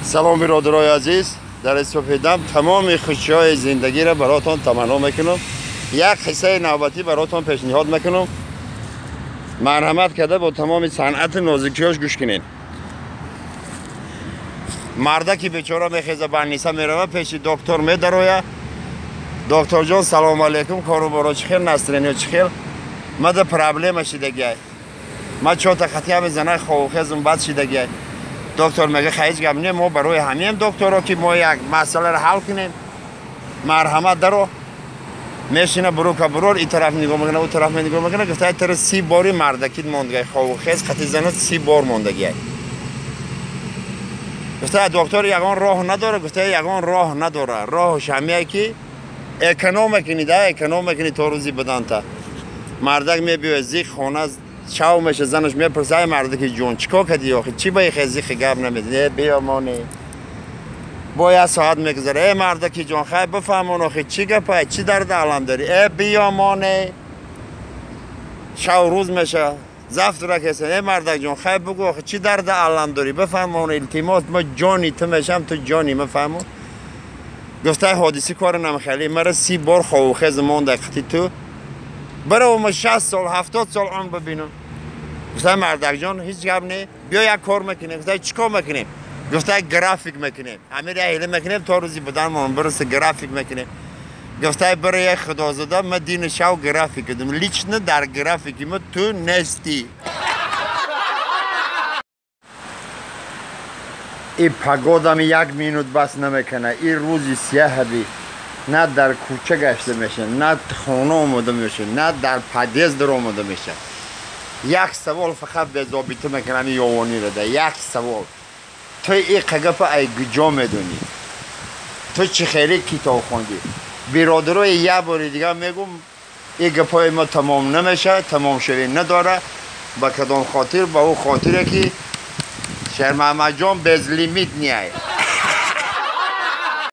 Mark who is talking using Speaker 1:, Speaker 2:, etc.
Speaker 1: Салом биродарои азиз, дар супедам тамоми хушиҳои зиндагиро баротон таманно мекунам. Як қиссаи навбатӣ баротон пешниҳод мекунам. Марҳамат карда бо тамоми санъати нозикиёш гӯш кунед. Мардаки бечора мехеза, больница мерава, пеши доктор медароя. Докторҷон, салому алейкум, кору боро чӣ хел, настроение чӣ хел? Мада проблема шидагиай. Ма чота хатия мезана, ховухезум бад шидагиай. Доктор мега, ҳеҷ гап не, мо барои ҳамием докторо, ки мо як масъаларо ҳал кунем. Марҳамат, даро. Мешина, бурука бурор, и тараф нигоҳ мекуна, у тараф нигоҳ мекуна, гуфта, тара 30 бори мардакит мондагай, ховухез хати занат 30 бор мондагиай. Гуфта, доктор, ягон роҳ надора? Гуфта, ягон роҳ надора. Роҳш ҳамие ки эконом мекунӣ, да, эконом мекунӣ то рӯзи буданта. Мардак мебиёяд, зиқ хона чав меша, занаш мепурса, ай мардаки ҷон, чӣ кор кардӣ охи, чӣ ба ихе зиқи гап намедӣ? Э, биёмоне. Бо як соат мегузара, э мардаки ҷон, хай бифаҳмон охи, чӣ гапай, чӣ дард алам дорӣ? Э, биёмоне. Шав рӯз меша, завтра кеса, э мардак ҷон, хай бугӯ охи, чӣ дард алам дорӣ, бифаҳмон, илтимос, ма ҷони ту мешам, ту ҷони мефаҳмон. Гуфта, ҳодиси кори намхели, мара 30 бор ховухез монда қити ту, баро ма 60 сол, 70 сол он бибинам. Гуфта, мардакҷон, ҳеҷ гап не, биё як кор мекунем. Гуфта, чӣ кор мекунем? Гуфта, график мекунем, ҳамира ҳила мекунем, то рӯзи буданмон бираса, график мекунем. Гуфта, бира як худозода, ма дини шав график кардам, лично дар графики ма ту нестӣ. И погодам як минут бас намекунад, и рӯзи сияҳаби на дар кӯча гашта мешавад, на хона омода мешавад, на дар подъезд дар омода мешавад. Як савол фақат безобита мекунам ёвонира да, як савол: ту и қагапа ай куҷо медонӣ? Ту чӣ хеле китоб хондӣ? Биродарои, як бори дигар мегум, и гапҳои мо тамом намешавад, тамомшавӣ надорад. Ба кадом хотир? Ба ӯ хотире ки Шермаҳмадҷон безлимит неай.